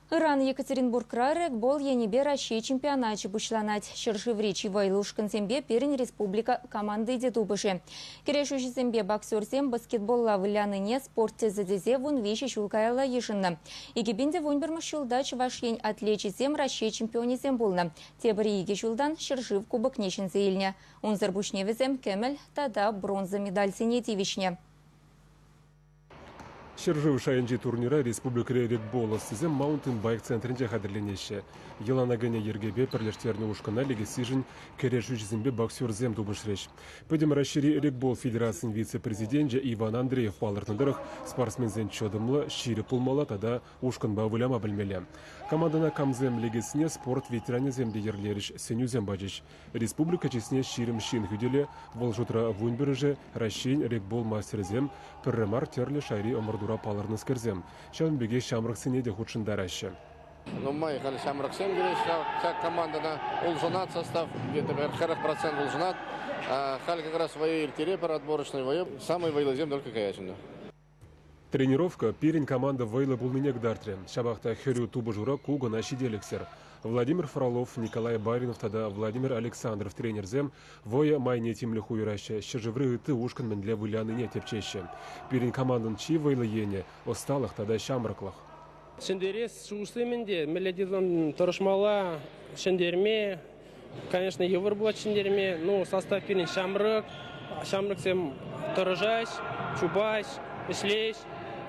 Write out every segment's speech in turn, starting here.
Ыран Екатеринбургра регбол енӗпе Раҫҫей чемпионачӗ пуҫланать. Ҫӗршыври чи вӑйлӑ ушкӑнсемпе пирӗн республика команди те тупӑшӗ. Кӗрешӳҫӗсемпе боксерсем баскетболла вылянине спорт тӗсӗ тесе 13 ҫул каялла йышӑннӑ. 2011 ҫулта Чӑваш Ен атлечӗсем Раҫҫей чемпионӗсем пулнӑ. Тепӗр икӗ ҫултан ҫӗршыв кубокне ҫӗнсе илнӗ. Унсӑр пуҫне вӗсем кӗмӗл тата бронза медальсене тивӗҫнӗ. Ҫӗршыв шайӗнчи турнира республикӑри регбол ӑстисем маунтинбайк центрӗнче хатӗрленеҫҫӗ. Йӑлана кӗнӗ йӗркепе пӗрлештернӗ ушкӑна лекессишӗн кӗрешӳҫӗсемпе боксерсем тупӑшрӗҫ. Пӗтӗм Раҫҫейри регбол федерацийӗн вице-президенчӗ Иван Андреев палӑртнӑ тӑрӑх, спортсменсен чӑтӑмлӑ, ҫирӗп пулмалла тата ушкӑнпа выляма пӗлмелле. Командӑна камсем лекессине спорт ветеранӗсем те йӗрлерӗҫ, сӗнӳсем пачӗҫ. Республика чысне 20 ҫын хӳтӗлӗ, вӑл шутра 11-шӗ Раҫҫейӗн регбол мастерӗсем, пӗрре мар тӗрлӗ шайри ӑмӑртура палӑрнӑскерсем. Ҫавӑн пекех ҫамрӑксене те хутшӑнтараҫҫӗ. Нумай халь ҫамрӑксем килеҫҫӗ ҫак командӑна. Улшӑнать состав, где-то 40% улшӑнать. Халь как раз вӑйӑ ирттеретпӗр, отборочный вӑйӑ. Самые вӑйлисем только каяҫҫӗ унта. Тренировка пирӗн команда вӑйлӑ пулнине кӑтартрӗ. Ҫапах та хӗрӳ тупӑшура ку кӑна ҫителӗксӗр. Владимир Фролов, Николай Баринов тата Владимир Александров тренерсем вӑйӑ майне тимлӗх уйӑраҫҫӗ, ҫӗршыври ытти ушкӑн мӗнле вылянине тӗпчеҫҫӗ. Пирӗн командӑн чи вӑйлӑ енӗ – ӑсталӑх тата ҫамрӑклӑх. Ҫӗнтерес шухӑшлим ӗнтӗ, мӗнле тесен тӑрӑшмалла, ҫӗнтерме. Конечно, йывӑр пулать ҫӗнтерме. Ну, состав пирӗн ҫамрӑк. Ҫамрӑксем тӑрӑшаҫ, чупаҫ, ӗҫлеҫ.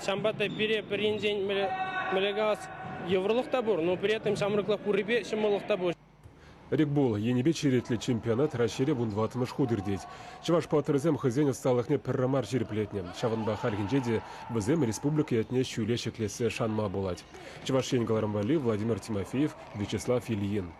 Ҫавӑнпа та пире пӗр енчен мӗнле калас, йывӑрлӑх та пур, но при этом ҫамрӑклӑх пуррипе ҫӑмӑллӑх та пур. Регбол енӗпе черетлӗ чемпионат Раҫҫейре 14-мӗш хут иртет. Чӑваш паттӑрӗсем хӑйсен ӑсталӑхне пӗрре мар ҫирӗплетнӗ. Ҫавӑнпа хальхинче те вӗсем республика ятне ҫӳле ҫӗклессе шанма пулать. Чӑваш Ен кӑларӑм валли Владимир Тимофеев, Вячеслав Ильин.